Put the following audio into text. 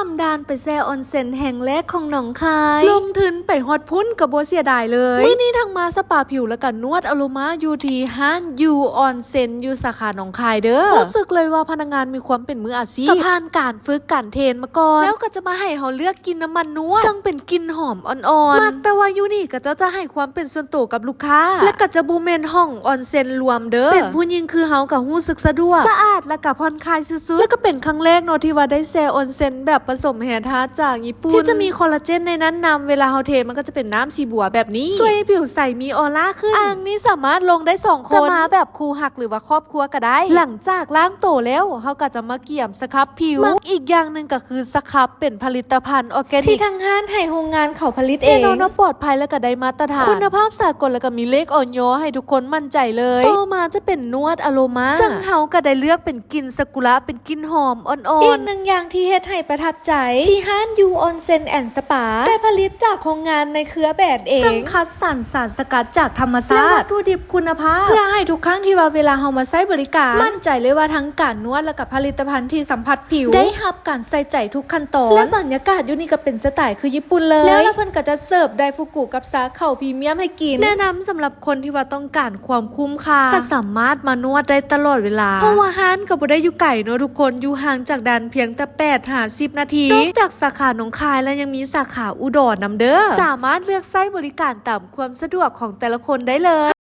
ດ່ານໄປແຊ່ອອນເຊັນແຫ່ງແລກຂອງໜອງຄາຍ ລົງທຶນໄປຮອດພຸ້ນກໍບໍ່ເສຍດາຍເລີຍ. ມື້ນີ້ທັງມາສະປາຜິວ ແລ້ວກໍນວດອາໂຣມາຢູ່ທີ່ຮ້ານຢູອອນເຊັນ ຢູ່ສາຂາໜອງຄາຍເດີ້. ຮູ້ສຶກເລີຍວ່າພະນັກງານມີຄວາມເປັນມືອາຊີບ ກໍຜ່ານການຝຶກການເທຣນມາກ່ອນ ແລ້ວກໍຈະມາໃຫ້ເຮົາເລືອກກິ່ນນ້ຳມັນນວດ ເຊິ່ງເປັນກິ່ນຫອມອ່ອນໆ. ມັກແຕ່ວ່າຢູ່ນີ້ຂະເຈົ້າຈະໃຫ້ຄວາມເປັນສ່ວນໂຕກັບລູກຄ້າ ແລະກໍຈະບໍ່ແມ່ນຫ້ອງອອນເຊັນລວມເດີ້. ເປັນຜູ້ຍິງຄືເຮົາກໍຮູ້ສຶກສະດວກ ສະອາດ ແລະກໍຜ່ອນຄາຍສຸດໆ. ແລະກໍເປັນຄັ້ງແລກເນາະທີ່ວ່າໄດ້ແຊ່ອອນເຊັນແບບປະສົມແຮ່ທາດຈາກຍີ່ປຸ່ນ ທີ່ຈະມີຄໍລາເຈນໃນນັ້ນນຳ. ເວລາເຮົາເທມັນກໍຈະເປັນນ້ຳສີບົວແບບນີ້ ຊ່ວຍໃຫ້ຜິວໃສມີອອຣາຂຶ້ນ. ອ່າງນີ້ສາມາດລົງໄດ້ສອງຄົນ ຈະມາແບບຄູ່ຮັກ ຫຼືວ່າຄອບຄົວກໍໄດ້. ຫຼັງຈາກລ້າງໂຕແລ້ວ ເຮົາກໍຈະມາກຽມສະຄັບຜິວ. ມັກອີກຢ່າງໜຶ່ງກໍຄືສະຄັບເປັນຜະລິດຕະພັນອອແກນິກ ທີ່ທາງຮ້ານໃຫ້ໂຮງງານເຂົາຜະລິດເອງ ແນ່ນອນວ່າປອດໄພ ແລະກໍໄດ້ມາດຕະຖານ ຄຸນນະພາບສາກົນ ແລະກໍມີເລກ ອອຍ ໃຫ້ທຸກຄົນໝັ້ນໃຈເລີຍ. ຕໍ່ມາຈະເປັນນວດອາໂຣມາ ເຊິ່ງເຮົາກໍໄດ້ເລືອກເປັນກິ່ນຊາກຸຣະ ເປັນກິ່ນຫອມອ່ອນໆ. ອີກໜຶ່ງຢ່າງທີ່ເຮັດໃຫ້ປະທັບໃຈ ທີ່ຮ້ານຢູອອນເຊັນແອນສະປາ ແຕ່ຜະລິດຈາກໂຮງງານໃນເຄືອແບຣນເອງ ເຊິ່ງຄັດສັນສານສະກັດຈາກທຳມະຊາດ ແລະວັດຖຸດິບຄຸນນະພາບ ເພື່ອໃຫ້ທຸກຄັ້ງທີ່ວ່າເວລາເຮົາມາໃຊ້ບໍລິການ ໝັ້ນໃຈເລີຍວ່າທັງການນວດ ແລະກະຜະລິດຕະພັນທີ່ສຳຜັດຜິວ ໄດ້ຮັບການໃສ່ໃຈທຸກຂັ້ນຕອນ ແລະບັນຍາກາດຢູ່ນີ້ກໍເປັນສະໄຕຄືຍີ່ປຸ່ນເລີຍ. ແລ້ວລະເພິ່ນກໍຈະເສີບໄດຟູກຸກັບຊາຂາວພຣີມຽມໃຫ້ກິນ. ແນະນຳສຳລັບຄົນທີ່ວ່າຕ້ອງການຄວາມຄຸ້ມຄ່າ ກໍສາມາດມານວດໄດ້ຕະຫຼອດເວລາ ເພາະວ່າຮ້ານກໍບໍ່ໄດ້ຢູ່ໄກເນາະທຸກຄົນ ຢູ່ຫ່າງຈາກດ່ານພຽງແຕ່ແປດຫາສິບນາທີ. ນອກຈາກສາຂາໜອງຄາຍແລ້ວ ຍັງມີສາຂາອຸດອນນຳເດີ້. ສາມາດເລືອກໃຊ້ບໍລິການຕາມຄວາມສະດວກຂອງແຕ່ລະຄົນໄດ້ເລີຍ.